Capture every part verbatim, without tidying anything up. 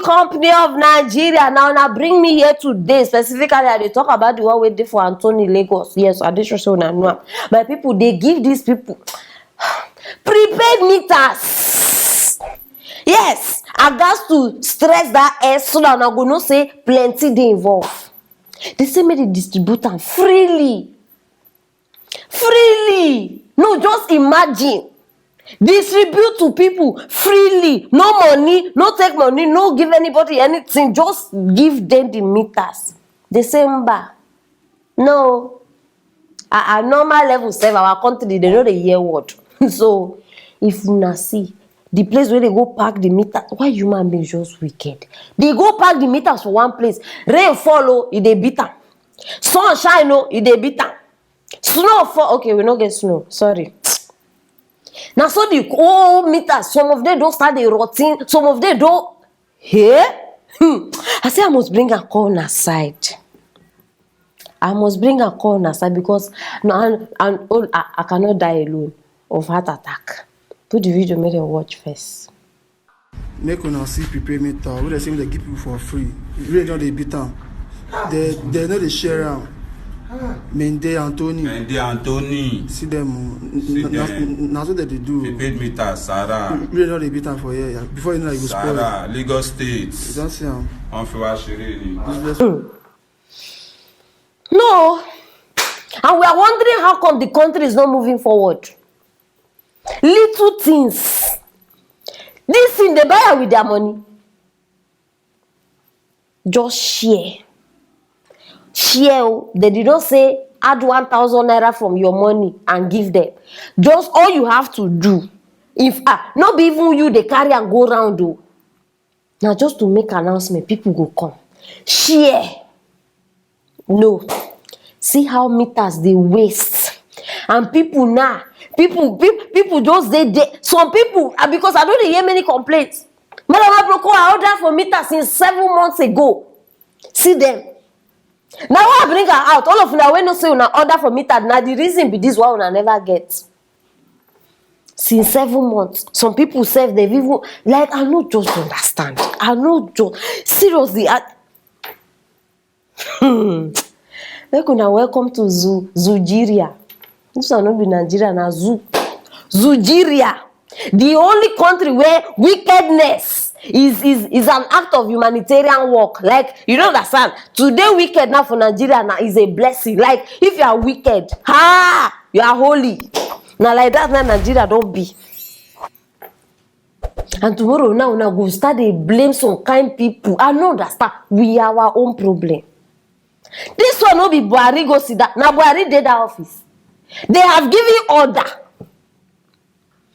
Company of Nigeria. Now, now bring me here today. Specifically, I dey talk about the one wey dey for Anthony, Lagos. Yes, I dey sure say una know am. My people, dey give these people prepaid meters. Yes, I got to stress that S so that una go know say plenty dey involved. They say make they distribute am freely. Freely. No, just imagine. Distribute to people freely. No money, no take money, no give anybody anything. Just give them the meters. They say, "Mba." No. At, at normal level sef, our country, they no dey hear word. So, if una see the place where they go park the meter, why human beings just wicked? They go park the meters for one place. Rain fall, oh, e dey beat am. Sun shine, oh, e dey beat am. Snow fall, okay, we no get snow, sorry. Now, so the old meters, some of them don't start the rotten, some of them don't. Hey? Hmm. I say I must bring a call on her side. I must bring a call on her side because no, and, and all, I, I cannot die alone of heart attack. Put the video, make them watch first. Make una see prepaid meter wey dey say make dey give people for free. Rain don dey beat am. They they no dey share am. Mende Anthony. Mende Anthony. See them o. See na, them. Na so they dey do. Prepaid meter, Sarah. Rain don dey beat am for here. Yeah. Before you know, you go spoil. Sarah, Lagos State. You don see am. Wọ́n fi wá ṣeré ni. Useless. No. And we are wondering how come the country is not moving forward. Little things. This thing, they buy am with their money. Just share. Share. Oh. They did not say add one thousand naira from your money and give them. Just all you have to do. If ah, not be even you, they carry and go round. Oh. Now just to make announcement, people go come. Share. No. See how meters they waste. And people now, people, people, people just they, they some people, ah, because I don't hear many complaints. Madam Aproko, I order for meter since seven months ago. See them. Now I bring her out. All of una wey no say una order for meter. Now the reason be this why una never get. Since seven months, some people sef, they've even, like, I no just understand. I no just, seriously, I, hmm. Make una welcome to Zu, Zujiria. This one no be Nigeria, na Zu, Zujiria. The only country where wickedness is, is, is an act of humanitarian work. Like, you don't understand. Today, wicked now for Nigeria now is a blessing. Like, if you are wicked, ha, you are holy. Now, like that, now Nigeria don't be. And tomorrow, now, now go start dey blame some kind people. I no understand. We are our own problem. This one no be Buhari go sit down. Now Buhari dey that office. They have given order.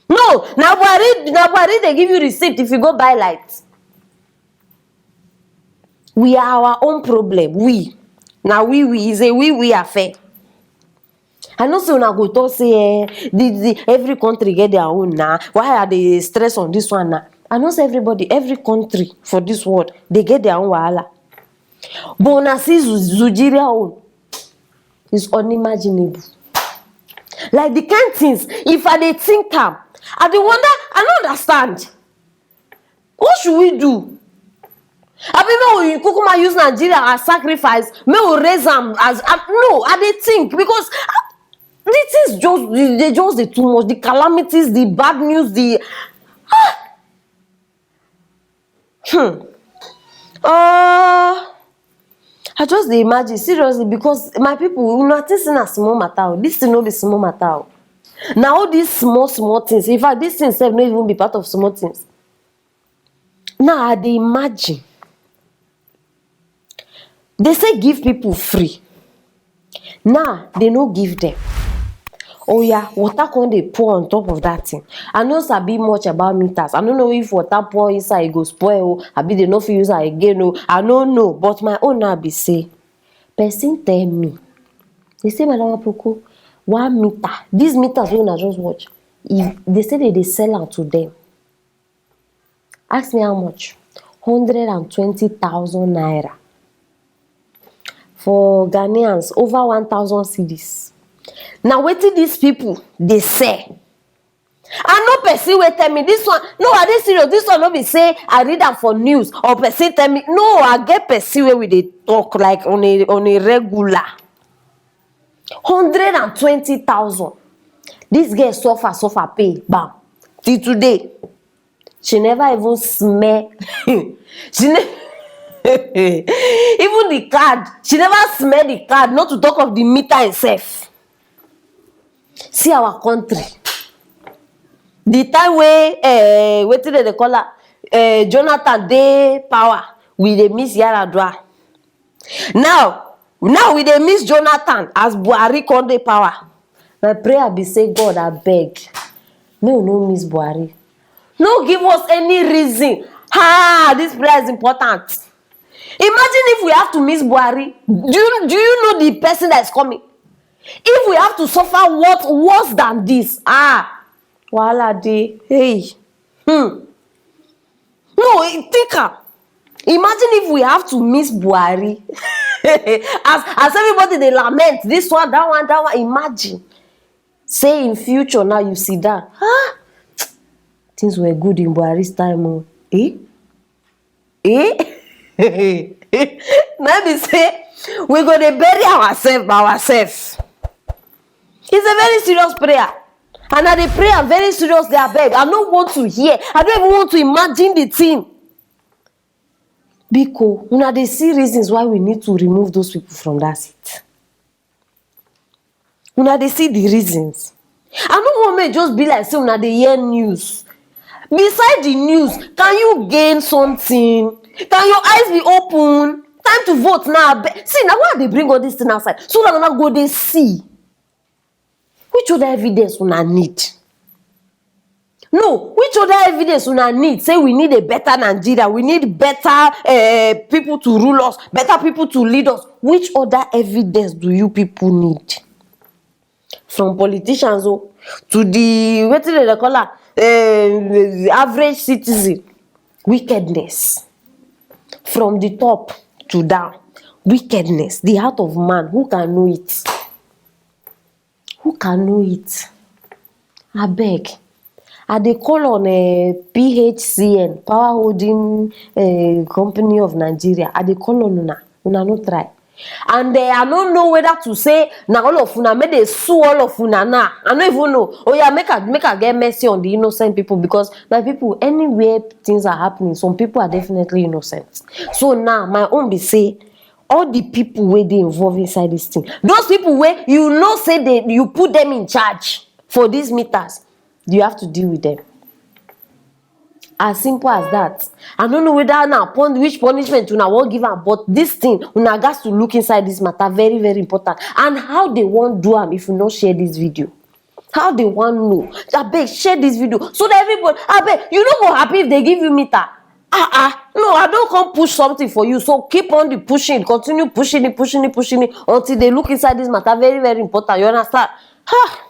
No, now Buhari, now Buhari they give you receipt if you go buy light. We are our own problem. We. Now we, we is a we, we affair. I know say una go talk say eh, the, the, every country get their own now. Why are they stress on this one now? I know say everybody, every country for this world, they get their own wahala. But una see Zu- Zujiria own is unimaginable. Like the kind things, if I dey think am, I dey wonder, I no understand. What should we do? Abi make we kukuma use Nigeria as sacrifice, make we raise am as ah, no, I dey think because ah, the things just they just dey too much. The calamities, the bad news, the ah, hmm. Uh, I just dey imagine seriously because my people, una think say na small matter o. This thing no be small matter o. Na all these small small things. In fact, this thing sef no even be part of small things. Now I dey imagine. They say give people free. Now they no give them. Oh yeah, water come dey pour on top of that thing. I no sabi much about meters. I no know if water pour inside e go spoil o, abi they no fit use am again o. I no know, but my own now be say, person tell me. They say, "Madam Apoko, one meter. These meters wey una just watch, if they say they dey sell am to them." Ask me how much? Hundred and twenty thousand naira. For Ghanaians, over one thousand cedis. Now wetin these people dey sell? I know person wey tell me this one. No, I dey serious. This one no be say I read am for news or person tell me. No, I get person wey we dey talk like on a on a regular. Hundred and twenty thousand. This girl suffer, suffer, pay, bam. Till today, she never even smell. She ne- even the card, she never smell the card. Not to talk of the meter itself. See our country. The time wey uh, wetin dem dey call am, uh, Jonathan dey power, we dey miss Yar'Adua. Now, now we dey miss Jonathan as Buhari come dey power. My prayer be say, God, abeg, make we no miss Buhari. No give us any reason. Ha! This prayer is important. Imagine if we have to miss Buhari. Do you do you know the person that is coming? If we have to suffer what worse than this, ah, wahala dey. Hey, hmm. No, eh, think am. Imagine if we have to miss Buhari. as as everybody dey lament this one, that one, that one. Imagine say in future now you sit down. Ah, things were good in Buhari's time. Oh, eh? Eh? Na be say we go dey bury ourselves by ourselves. It's a very serious prayer. And I dey pray am very serious, dey abeg. I no want to hear. I don't even want to imagine the thing. Biko, una dey see reasons why we need to remove those people from that seat. Una dey see the reasons. I no want make just be like say una dey hear news. Beside the news, can you gain something? Can your eyes be open? Time to vote now. Abeg. See, na why I dey bring all this thing outside. So that una go dey see. Which other evidence una need? No, which other evidence una need? Say we need a better Nigeria, we need better uh, people to rule us, better people to lead us. Which other evidence do you people need? From politicians, oh, to the wetin dem dey call am, uh, average citizen, wickedness. From the top to down, wickedness. The heart of man, who can know it? Who can know it? Abeg, I dey call on uh, P H C N, Power Holding uh, Company of Nigeria. I dey call on una. Una no try. And uh, I no know whether to say na all of una, make dey sue all of una now. I no even know. Oh yeah, make I make I get mercy on the innocent people, because my people, anywhere things are happening, some people are definitely innocent. So now my own be say all the people wey dey involved inside this thing, those people wey you know say they you put them in charge for these meters, you have to deal with them. As simple as that. I no know whether na pun which punishment una wan give am, but this thing, una gats to look inside this matter, very very important. And how they wan do am if you no share this video? How they wan know? Abeg, share this video so that everybody, abeg, you no go happy if they give you meter. Ah ah, no, I don come push something for you, so keep on the pushing, continue pushing it, pushing it, pushing it until they look inside this matter, very very important, you understand? Ha!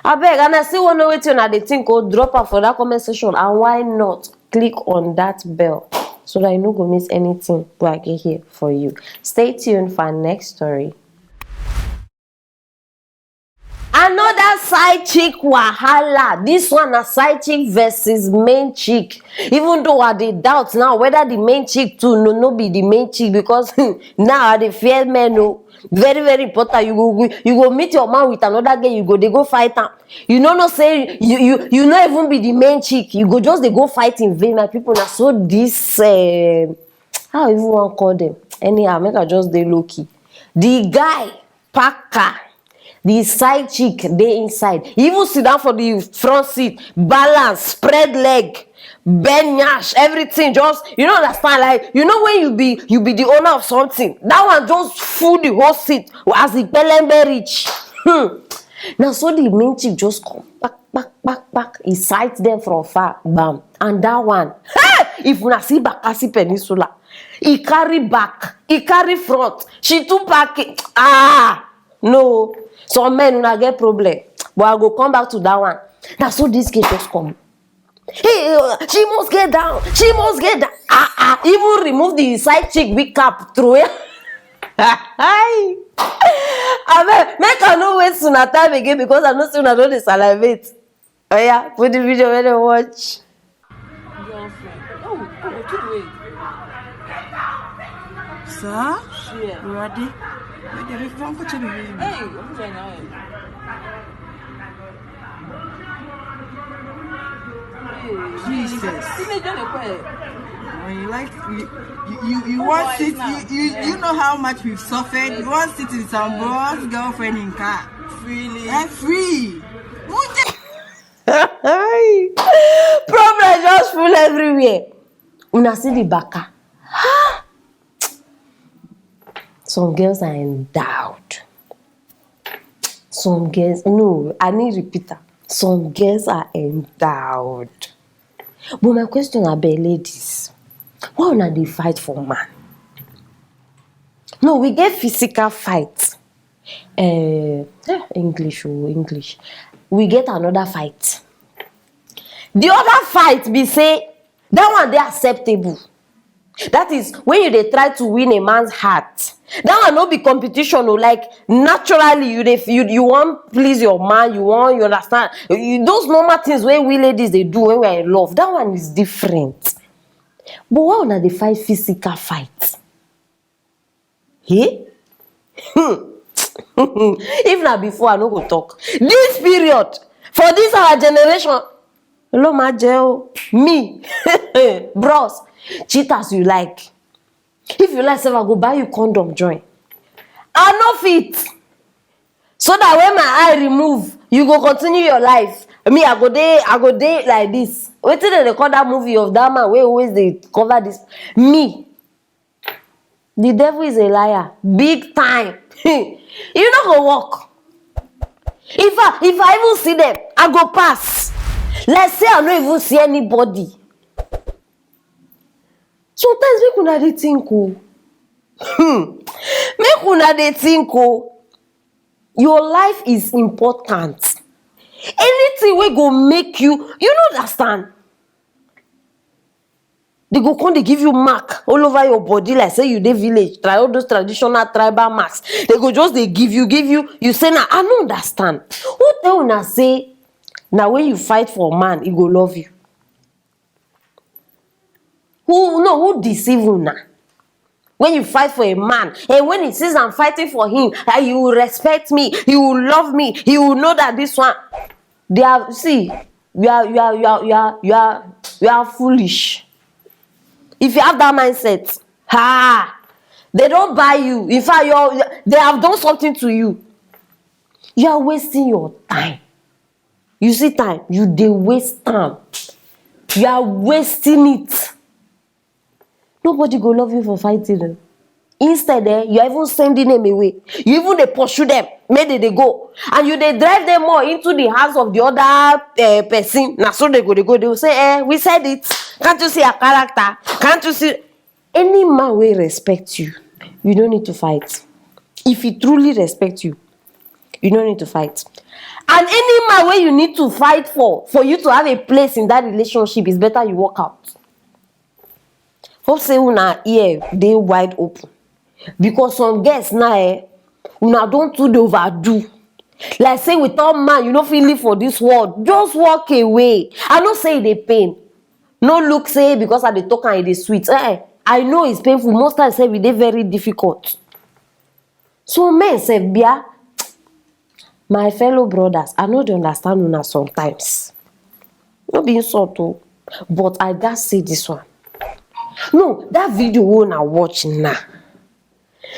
Abeg, and I still wan know wetin una dey think o. Drop am for that comment section, and why not click on that bell so that you no go miss anything wey I get here for you. Stay tuned for our next story. Another side chick wahala. This one na side chick versus main chick. Even though I dey doubt now whether the main chick too no no be the main chick, because now I dey fear men o. Very very important. You go you go meet your man with another girl, you go dey go fight am. You no know say you you you no even be the main chick. You go just dey go fight in vain. My people, na so this uh, how I even wan call them? Anyhow, make I just dey low key. The guy pack car, the side chick dey inside. He even sit down for the front seat, balance, spread leg, bend nyash, everything. Just, you no understand, like, you know when you be you be the owner of something, that one just full the whole seat as the pelembe reach. Hmm. Na so the main chick just come back back back back. He sight them from far, bam. And that one, hey! If una see Bakassi Peninsula, he carry back, he carry front, she too pack it. Ah, no. Some men una get problem, but I go come back to that one. Na so this girl just come. Hey, uh, she must get down, she must get down. Ah ah, even remove the side chick wig cap, throw it. Hi. Abeg, make I no waste una time again, because I know say una don dey salivate. Oh yeah, put the video where they watch. Girlfriend. Oh, oh, too late. Sir? Yeah. Ready? Ready? Ready? Hey, I'm trying now. Jesus. When you like, you, you, you, you oh, want sit, you, you, you know how much we've suffered. You want sit in some boss girlfriend in car. Freely. Eh, free. Problem just full everywhere. Una see the baka. Some girls are endowed. Some girls, no, I need repeater. Some girls are endowed. But my question, abeg, ladies, why una dey fight for man? No, we get physical fight. Uh, English, oh, English. We get another fight. The other fight be say that one dey acceptable. That is when you dey try to win a man's heart. That one no be competition o. Like, naturally you dey, you you wan please your man, you wan, you understand, you, those normal things wey we ladies dey do when we are in love, that one is different. But why una dey fight physical fight? Hey? Hmm. If na before, I no go talk. This period, for this our generation, lo ma je o. Me, bros, cheat as you like. If you like, sef, I go buy you condom join. I no fit. So that when my eye remove, you go continue your life. Me, I go dey, I go dey like this. Wetin dem dey call that movie of that man wey always dey cover this? Me, the devil is a liar, big time. You no go work. If I, if I even see them, I go pass. Like say I no even see anybody. Sometimes make una dey think o. Hmm. Make una dey think o. Your life is important. Anything wey go make you, you no understand. They go come dey give you mark all over your body like say you dey village, try all those traditional tribal marks. They go just dey give you, give you, you say, "Na, I no understand." Who tell una say na when you fight for man, he go love you? Who, no, who deceive una? When you fight for a man, and when he sees I'm fighting for him, that he will respect me, he will love me, he will know that this one, they are, see, you are, you are, you are, you are, you are, you are foolish. If you have that mindset, ha, they don't buy you. In fact, you're, they have done something to you. You are wasting your time. You see time, you dey waste time. You are wasting it. Nobody go love you for fighting o. Instead, eh, you are even sending them away. You even dey pursue them, make they dey go, and you dey drive them more into the house of the other, eh, person. Na so they go, they go. They will say, "Eh, we said it. Can't you see your character? Can't you see?" Any man wey respect you, you no need to fight. If he truly respect you, you no need to fight. And any man wey you need to fight for, for you to have a place in that relationship, is better you walk out. Hope say una ear dey wide open, because some girls now, eh, una don too dey overdo. Like say without man, you no fit live for this world. Just walk away. I know say e dey pain. No look say because I dey talk and e dey sweet. Eh, I know it's painful. Most times, sef, e dey very difficult. So men sef, bia, my fellow brothers, I no dey understand una sometimes. No be insult o, but I gats say this one. No, that video wey una watch now,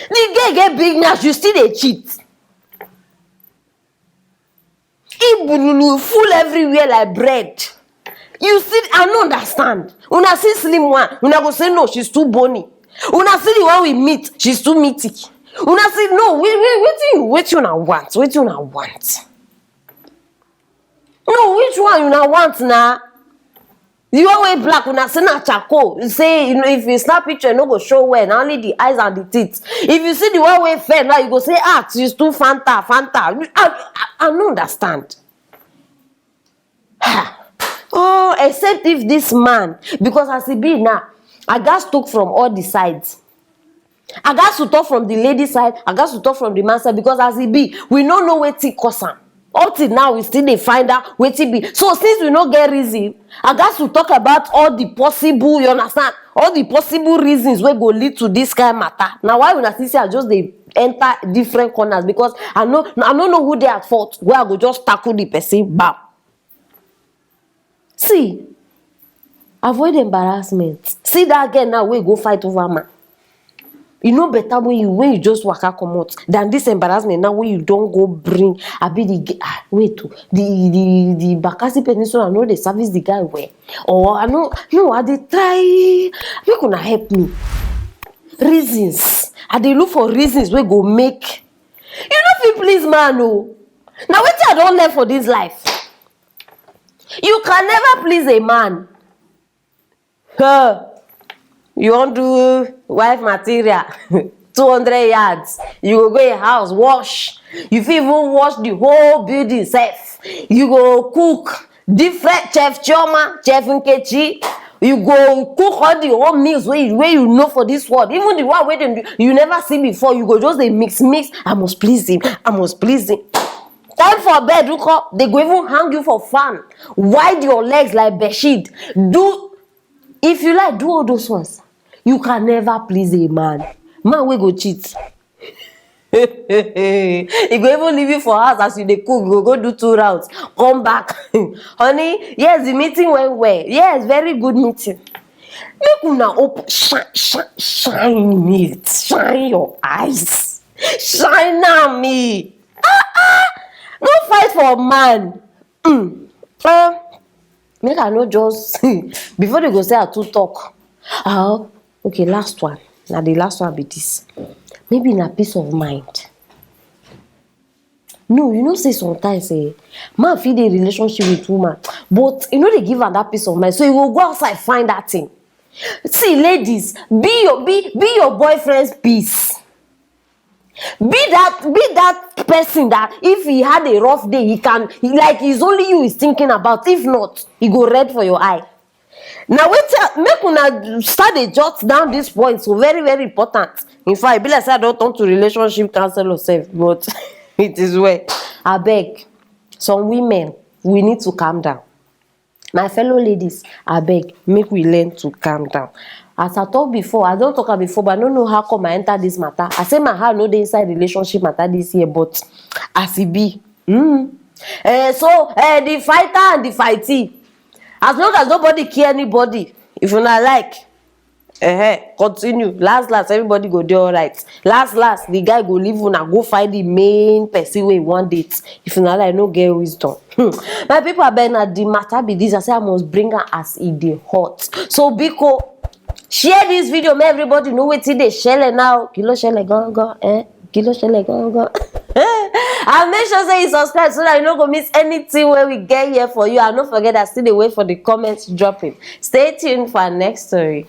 the girl get big nyash, you still dey cheat. Ibululu full everywhere like bread. You see, I no understand. Una see slim one, una go say, "No, she's too bony." Una see the one with meat, she's too meaty. Una see, no, wait, wait, wetin, wetin una want? Wetin una want? No, which one una want na? The one wey black, una say na charcoal. You say, you know, if you snap picture, e no go show well. Na only the eyes and the teeth. If you see the one wey fair now, you go say, "Ah, she's too Fanta, Fanta." I, I, I no understand. Ha. Oh, except if this man, because as e be now, I gats talk from all the sides. I gats to talk from the lady side, I gats to talk from the man side, because as e be, we no know wetin cause am. Up till now, we still dey find out wetin be. So since we no get reason, I gats to talk about all the possible, you understand, all the possible reasons wey go lead to this kind matter. Na why una see say I just dey enter different corners, because I no, I no know who dey at fault, wey I go just tackle the person, bam. See, avoid embarrassment. See that girl now wey go fight over man. E no better when you, when you just waka comot than this embarrassment now wey you don go bring. Abi the g- ah, wait o, the the the Bakassi Peninsula no dey service the guy well, or I no, no, I dey try. Make una help me. Reasons. I dey look for reasons wey go make you no fit please man o. Na wetin I don learn for this life. You can never please a man. Huh. You wan do wife material, two hundred yards. You go go a house, wash. You fit even wash the whole building sef. You go cook different, Chef Chioma, Chef Nkechi. You go cook all the whole meals wey you, wey you know for this world. Even the one wey dem do, you never see before. You go just dey mix, mix. I must please him. I must please him. Time for bed, nko, they go even hang you for fan. Wide your legs like bedsheet. Do, if you like, do all those ones. You can never please a man. Man wey go cheat. He go even leave you for house as you dey cook, go go do two rounds, come back. Honey, yes, the meeting went well. Yes, very good meeting. Make una open, shine, shine, shine it, shine your eyes, shine am me. Ah ah, no fight for man. Mm. Uh, make I no just before they go say I too talk. Ah, okay, last one. Now the last one be this. Maybe na peace of mind. No, you know say sometimes, eh, man fit dey relationship with woman, but you know they give am that peace of mind. So you go go outside find that thing. See, ladies, be your, be be your boyfriend's peace. Be that, be that person that if he had a rough day, he can, he, like, it's only you he's thinking about. If not, he go red for your eye. Now wait till, make una start dey jot down this point. So very, very important. In fact, e be like say I don turn to relationship counselor sef, but it is well. Abeg, some women, we need to calm down. My fellow ladies, abeg, make we learn to calm down. As I talk before, I don talk am before, but I no know how come I enter this matter. I say my heart no dey inside relationship matter this year, but as e be, mm. Eh, so, eh, the fighter and the fightee, as long as nobody kill anybody, if una like, eh, continue. Last last, everybody go dey alright. Last last, the guy go leave una, go find the main person wey he wan date. If una like, no get wisdom. Hmm. My people, abeg, na the matter be this. I say I must bring am as e dey hot. So biko, share this video, make everybody know wetin dey shele now. Kí ló ṣẹlẹ̀ gangan, eh? Kí ló ṣẹlẹ̀ gangan? And make sure say you subscribe so that you no go miss anything wey we get here for you. And no forget, I still dey wait for the comments dropping. Stay tuned for our next story.